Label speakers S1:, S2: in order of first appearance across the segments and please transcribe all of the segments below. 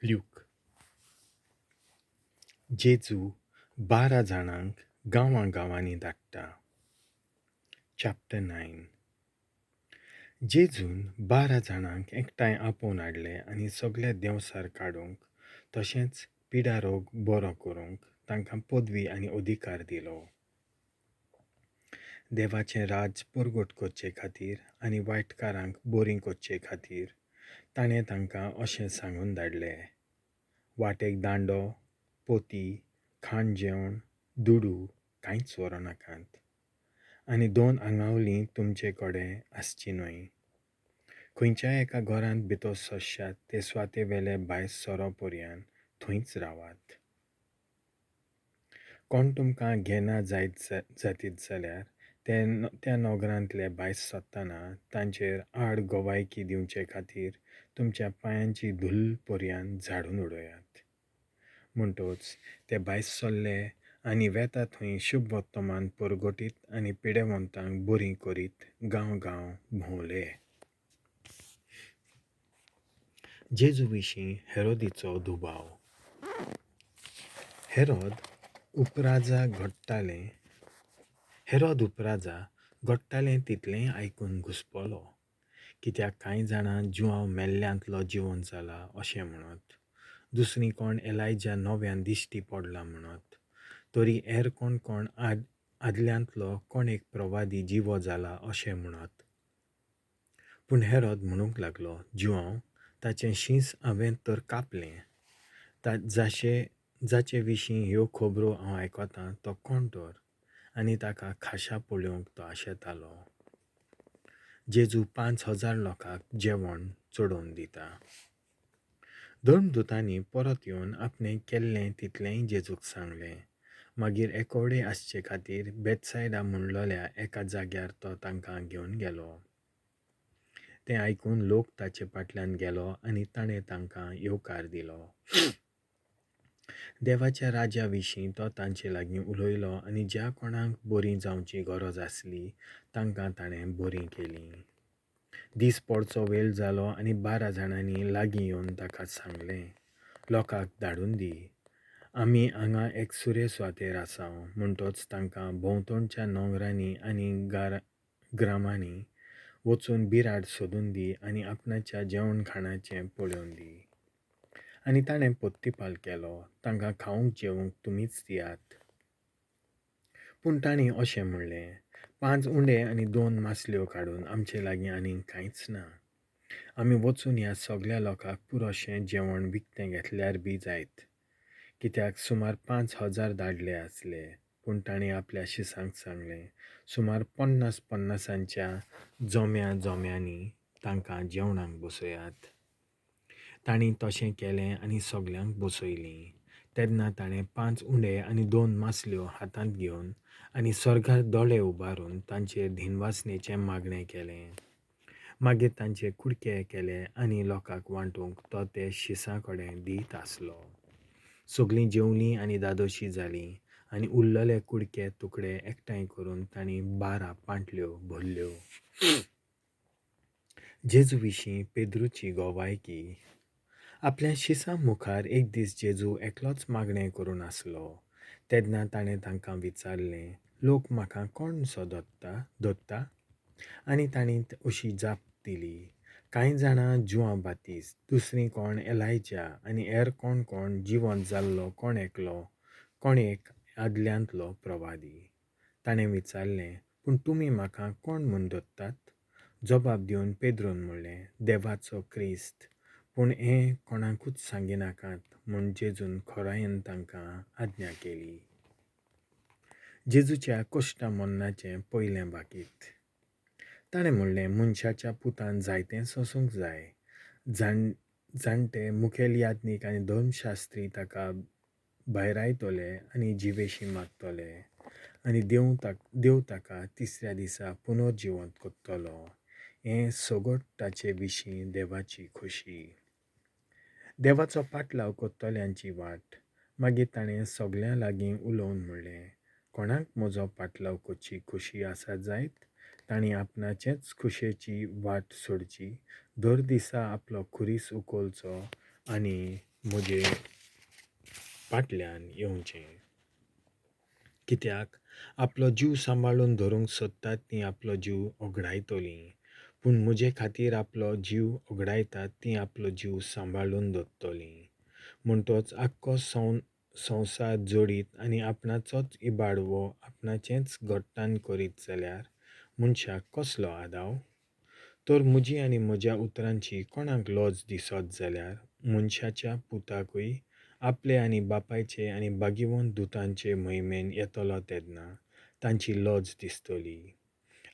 S1: Luke. जेजू 12 जाणांक गांवां गांवांनी धाडटा. चॅप्टर 9. जेजून 12 जाणांक एकठांय आपोवन हाडले आनी सगळे देंवचार काडूंक तशेंच पिडारोग बरो करूंक तांकां पदवी आनी अधिकार दिलो. देवाचें राज परगट करचे खातीर आनी वायटकारांक बरीं करचे खातीर ताणें तांकां अशें सांगून धाडले, वाटेक दांडो, पोती, खाण जेवण, दुडू कांयच व्हरूं नाकात आनी 2 आंगावलीं तुमचे कडेन आसची न्हय. खंयच्याय एका घरांत भितर सरशात ते सुवाते वेले भायर सरो पर्यंत थंयच रावात. कोण तुमकां घेना जायत जातीत जाल्यार त्या नगरांतले भायर सरतना तांचेर आड गवायकी दिवचे खातीर तुमच्या पांयांची धूल पर्यंत झाडून उडयात. म्हणटच ते भायर सरले आनी वेता थंय शुभ वर्तमान परगटीत आनी पिडेवंतांक बरीं करीत गांव गांव भोंवले. जेजू विशीं हेरोदीचो दुबाव. हेरोद उपराजा घडटालें तितलेंय आयकून घुसपलो, कित्याक कांय जाणां जुआंव मेल्ल्यांतलो जिवन जाला अशें म्हणत, दुसरीं कोण एलायजा नव्यान दिश्टी पडला म्हणत, तरी हेर कोण कोण आदल्यांतलो कोण एक प्रवादी जिवो जाला अशें म्हणत. पूण हेरोद म्हणूंक लागलो, जुआंव ताचें शींस हांवें तर कापलें, जाचे विशीं ह्यो खबरो हांव आयकतां तो कोण तर? आनी ताका खाशा पळोवंक तो आशेतालो. जेजू 5000 लोकांक जेवण चडोवन दिता. धर्मदुतांनी परत येवन आपणें केल्लें तितलेंय जेजूक सांगलें. मागीर एकोडे आसचे खातीर बेतसायडा म्हणलोल्या एका जाग्यार तो तांकां घेवन गेलो. तें आयकून लोक ताचे फाटल्यान गेलो आनी ताणें तांकां येवकार दिलो. देवाच्या राजा विशीं तो तांचे लागीं उलयलो आनी ज्या कोणाक बरीं जावची गरज आसली तांकां ताणें बरीं केलीं. दीस पडचो वेळ जालो आनी 12 जाणांनी लागीं येवन ताका सांगलें, लोकांक धाडून दी, आमी हांगा एक सुरे सुवातेर आसा. म्हणटच तांकां भोंवतणच्या नोंगरांनी आनी ग्रामांनी वचून बिराड सोदून दी आनी आपणाच्या जेवण खाणाचें पळोवन दी. आनी ताणें पोत्तिपाल केलो, तांकां खावंक जेवंक तुमीच दियात. पूण तांणी अशें म्हणलें, 5 उंडे आनी 2 मासल्यो काडून आमचे लागीं आनीक कांयच ना. आमी वचून ह्या सगळ्या लोकांक पुरोशें जेवण विकतें घेतल्यार बी जायत, कित्याक सुमार 5000 दादले आसले. पूण तांणी आपल्या शिसांक सांगलें, सुमार 50-50 जोम्या जोम्यांनी तांकां जेवणाक बसयात. तांणी तशें केलें आनी सगल्यांक बसयलीं. तेन्ना ताणें 5 उंडे आनी 2 मासल्यो हातांत घेवन आनी स्वर्गार दोळे उबारून तांचेर धिनवासनेचें मागणें केलें. मागीर तांचे कुडके केले आनी लोकांक वांटूंक तो ते शिसां कडेन दीत आसलो. सगलीं जेवलीं आनी दादोशी जालीं आनी उरलेले कुडके तुकडे एकठांय करून तांणी 12 पांटल्यो भरल्यो. जेजू विशीं पेद्रूची गवायकी. आपल्या शिसां मुखार एक दीस जेजू एकलोच मागणें करून आसलो. तेन्ना ताणें तांकां विचारलें, लोक म्हाका कोण सो धरता? आनी तांणी अशी जाप दिली, कांय जाणां जुआंव बातीस, दुसरीं कोण एलायजा आनी हेर कोण कोण जिवंत जाल्लो कोण एक आदल्यांतलो प्रवादी. ताणें विचारलें, पूण तुमी म्हाका कोण म्हूण धरतात? जबाब दिवन पेद्रून म्हणलें, देवाचो क्रिस्त. पूण हें कोणाकूच सांगिनाकात म्हूण जेजून खोरायेन तांकां आज्ञा केली. जेजूच्या कश्टा मरणाचें पयलें बाकीत. ताणें म्हणलें, मनशाच्या पुतान जायतें सोसूंक जाय. जाणटे मुखेल याज्ञीक आनी धर्मशास्त्री ताका भायरायतले आनी जिवेशी मारतले आनी देव ताका तिसऱ्या दिसा पुनर्जिवंत करतलो. हें सगट ताचे विशीं देवाची खोशी. देवाचो पाटलाव करतल्यांची वाट. मागीर ताणें सगल्यां लागीं उलोवन म्हणलें, कोणाक म्हजो पाटलाव करची खोशी आसा जायत तांणी आपणाचेच खोशयेची वाट सोडची, दर दिसा आपलो खुरीस उखलचो आनी म्हजे फाटल्यान येवचें. कित्याक आपलो जीव सांबाळून धरूंक सोदतात तीं आपलो जीव ओगडायतलीं, पूण म्हजे खातीर आपलो जीव ओगडायतात तीं आपलो जीव सांबाळून दवरतलीं. म्हणटच आख्खो संवसार जोडीत आनी आपणाचोच इबाड वो आपणाचेंच घट्टान करीत जाल्यार मनशाक कसलो आदाव? तर म्हजी आनी म्हज्या उतरांची कोणाक लज दिसत जाल्यार मनशाच्या पुताकूय आपले आनी बापायचे आनी भाग्यवंत दुतांचे महिमेन येतलो तेन्ना तांची लज दिसतली.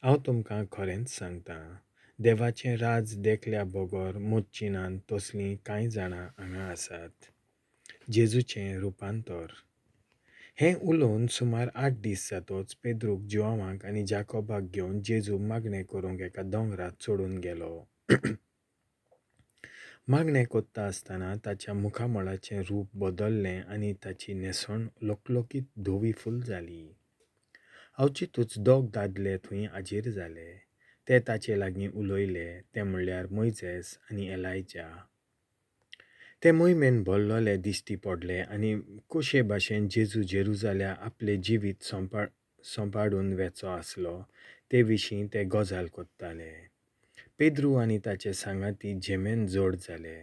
S1: हांव तुमकां खरेंच सांगतां, देवाचें राज देखल्या बगर मोच्चिनान तसलीं कांय जाणां हांगा आसात. जेजूचें रुपांतर. हें उलोवन सुमार 8 दीस जातोच पेद्रूक, जुआंवाक आनी जाकोबाक घेवन जेजू मागणें करूंक एका दोंगरार चडून गेलो. मागणें करता आसतना ताच्या मुखामळाचें रूप बदल्लें आनी ताची न्हेसण लकलकीत धवी फूल जाली. अवचितूच दोग दादले थंय हाजीर जाले. ते ताचे लागीं उलयले, ते म्हणल्यार मोयजेस आनी एलायजा. ते मोहिमेन भरलेले दिश्टी पडले आनी कशे भाशेन जेजू जेरुजाल्या आपलें जिवीत सोंपाडून वेचो आसलो ते विशीं ते गजाल करताले. पेद्रू आनी ताचे सांगाती झेमेन जोड जाले,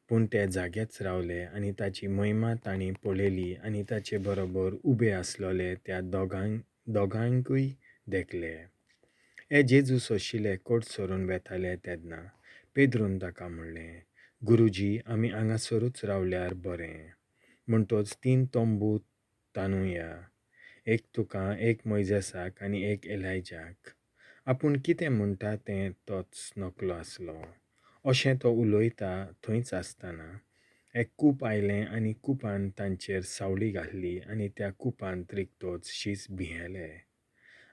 S1: पूण ते जागेच रावले आनी ताची महिमा तांणी पळयली आनी ताचे बरोबर उबे आसलेले त्या दोगांकूय देखले. हे जेजू सोशिले कोट सरून वेताले तेन्ना पेद्रून ताका म्हणलें, गुरुजी, आमी हांगासरूच रावल्यार बरें. म्हणटच 3 तंबू ताणुया, एक तुका, एक मोयजेसाक आनी एक एलायजाक. आपूण कितें म्हणटा तें तोच नकलो आसलो. अशें तो उलयता थंयच आसतना एक कूप आयलें आनी कुपान तांचेर सावळी घातली आनी त्या कुपांत रिगतोच शीस भियेले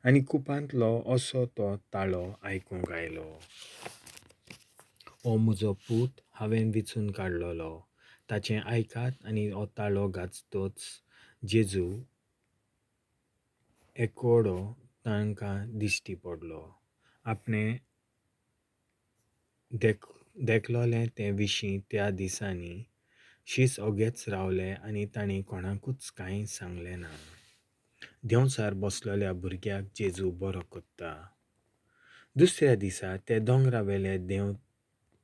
S1: आनी कुपांतलो असो तो ताळो आयकूंक आयलो, ओ म्हजो पूत, हांवें विचून काडलेलो, ताचें आयकात. आनी हो ताळो गाजतोच जेजू एकोडो तांकां दिश्टी पडलो. आपणें देखलोलें ते विशीं त्या दिसांनी शीस ओगेच रावले आनी तांणी कोणाकूच कांय सांगलें ना. देंवचार बसलेल्या भुरग्याक जेजू बरो करता. दुसऱ्या दिसा ते दोंगरावेले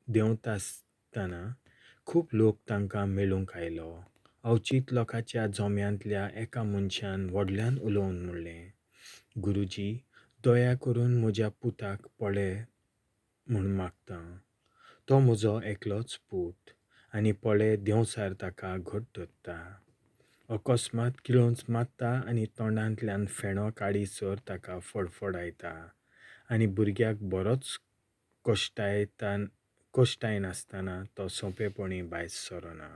S1: देंवतासतना खूब लोक तांकां मेळूंक आयलो. अवचीत लोकांच्या जोम्यांतल्या एका मनशान व्हडल्यान उलोवन म्हणलें, गुरुजी, दया करून म्हज्या पुताक पळय म्हूण मागतां. तो म्हजो एकलोच पूत आनी पळय देंवचार ताका घट धरता. अकस्मात किळोंच मारता आनी तोंडांतल्यान फेणो काडीसर ताका फडफडायता आनी भुरग्याक बरोच कश्टायनासतना तो सोंपेपणी भायर सरना.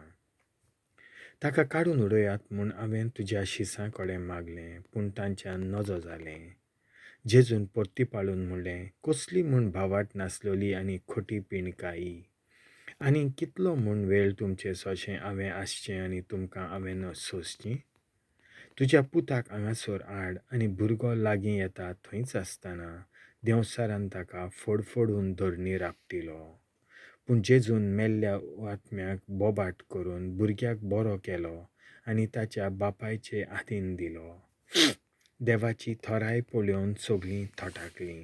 S1: ताका काडून उडयात म्हूण हांवें तुज्या शिसां कडेन मागलें, पूण तांच्यान नजो जालें. जेजून परतीपाळून म्हणलें, कसली म्हूण भावाट नासलेली आनी खोटी पिणकाई, आनी कितलो म्हूण वेळ तुमचे सोशें हांवें आसचें आनी तुमकां हांवें सोंसची? तुज्या पुताक हांगासर हाड. आनी भुरगो लागीं येता थंयच आसतना देंवचारान ताका फडफडून धरणीर आपटिलो. पूण जेजून मेल्ल्या आत्म्याक बोबाट करून भुरग्याक बरो केलो आनी ताच्या बापायचे हातीन दिलो. देवाची थोराय पळोवन सगळीं थटाकलीं.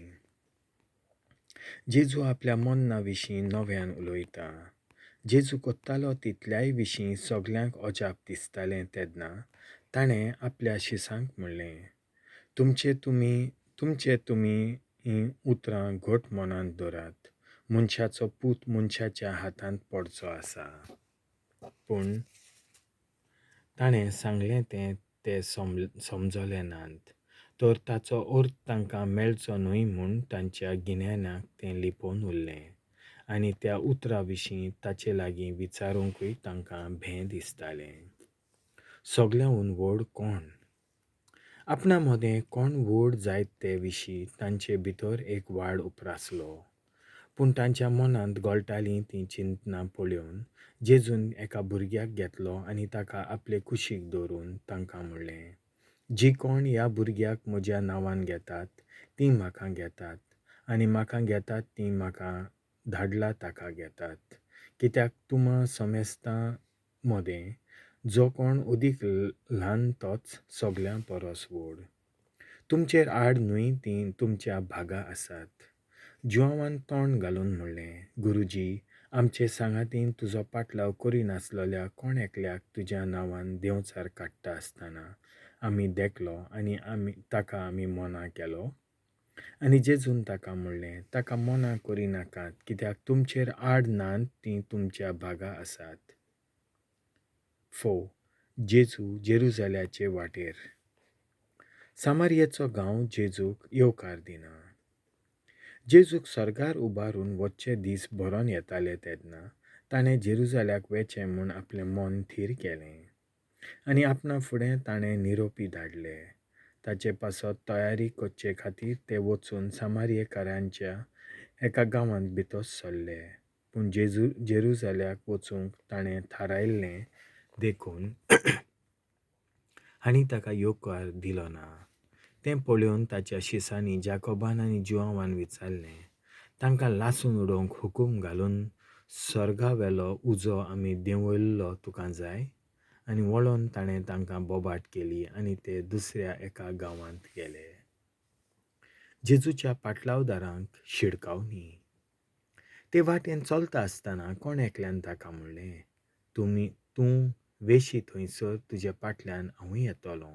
S1: जेजू आपल्या मन्ना विशीं नव्यान उलयता. जेजू कोत्तालो तितल्याय विशीं सगल्यांक अजाप दिसतालें तेन्ना ताणें आपल्या शिसांक म्हणलें, तुमचे तुमी हीं उतरां घट मनांत दवरात. मनशाचो पूत मनशाच्या हातांत पडचो आसा. पूण ताणें सांगलें तें ते समजले नात, तर ताचो अर्थ तांकां मेळचो न्हय म्हूण तांच्या गिन्यानाक तें लिपोवन उरलें आनी त्या उतरा विशीं ताचे लागीं विचारूंकूय तांकां भें दिसतालें. सगल्यांहून व्हड कोण? आपणा मदें कोण व्हड जायत ते विशीं तांचे भितर एक वाड उप्रासलो. पूण तांच्या मनांत गळटालीं तीं चिंतनां पळोवन जेजून एका भुरग्याक घेतलो आनी ताका आपले कुशीक दवरून तांकां म्हणलें, जी कोण ह्या भुरग्याक म्हज्या नांवान घेतात तीं म्हाका घेतात आनी म्हाका घेतात तीं म्हाका धाडला ताका घेतात. कित्याक तुमा समेस्तां मदें जो कोण अदीक ल्हान तोच सगळ्यां परस व्हड. तुमचेर आड न्हय तीं तुमच्या भागा आसात. जुआंवान तोंड घालून म्हणलें, गुरुजी, आमचे सांगातीन तुजो पाटलाव करिनासलेल्या कोण एकल्याक तुज्या नांवान देंवचार काडटा आसतना आमी देखलो आनी आमी ताका आमी मना केलो. आनी जेजून ताका म्हणलें, ताका मना करिनाकात, कित्याक तुमचेर आड नात तीं तुमच्या भागा आसात. 4. जेजू जेरुजाल्याचे वाटेर. सामारियेचो गांव जेजूक येवकार दिना. जेजूक सर्गार उबारून वचचे दीस भरोन येताले तेन्ना ताणें जेरुजाल्याक वेचें म्हूण आपलें मन थीर केलें आनी आपणा फुडें ताणें निरोपी धाडले. ताचे पासत तयारी करचे खातीर ते वचून सामारियेकारांच्या एका गांवांत भितर सरले. पूण जेरुजाल्याक वचूंक ताणें थारायल्लें देखून हांणी ताका येवकार दिलो ना. तें पळोवन ताच्या शिसांनी जाकोबान आनी जुआंवान विचारलें, तांकां लासून उडोवंक हुकूम घालून सर्गावेलो उजो आमी देंवयल्लो तुका जाय? आनी वळोन ताणें तांकां बोबाट केली आनी ते दुसऱ्या एका गांवांत गेले. जेजूच्या पाटलावदारांक शिडकावणी. ते वाटेन चलता आसतना कोण एकल्यान ताका म्हणलें, तूं वेशी थंयसर तुज्या पाटल्यान हांवूय येतलो.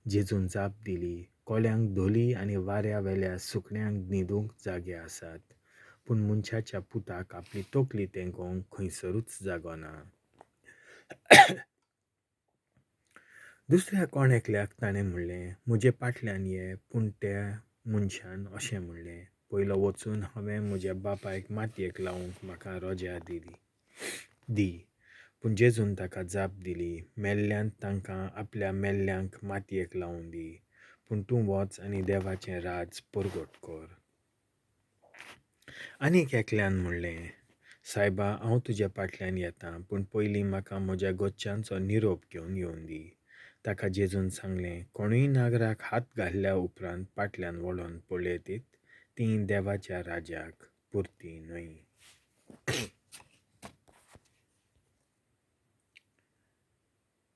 S1: जेजून जाप दिली, कोल्यांक धोली आनी वाऱ्या वेल्या सुकण्यांक न्हिदूंक जागे आसात, पूण मनशाच्या पुताक आपली तकली तेंकोवंक खंयसरूच जागो ना. दुसऱ्या कोण एकल्याक ताणें म्हणलें, म्हजे पाटल्यान ये. पूण त्या मनशान अशें म्हणलें, पयलो वचून हांवें म्हज्या बापायक मातयेक लावंक म्हाका रजा दी. पूण जेजून ताका जाप दिली, मेल्ल्यांत तांकां आपल्या मेल्ल्यांक मातयेक लावूं दी, पूण तूं वच आनी देवाचें राज परगट कर. आनीक एकल्यान म्हणलें, सायबा, हांव तुज्या पाटल्यान येता, पूण पयलीं म्हाका म्हज्या घरच्यांचो निरोप घेवन येवन दी. ताका जेजून सांगलें, कोणूय नागराक हात घाल्ल्या उपरांत पाटल्यान वळोन पळयतीत तीं देवाच्या राजाक पुरती न्हय.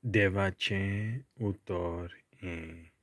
S1: देवाचें उतर हें.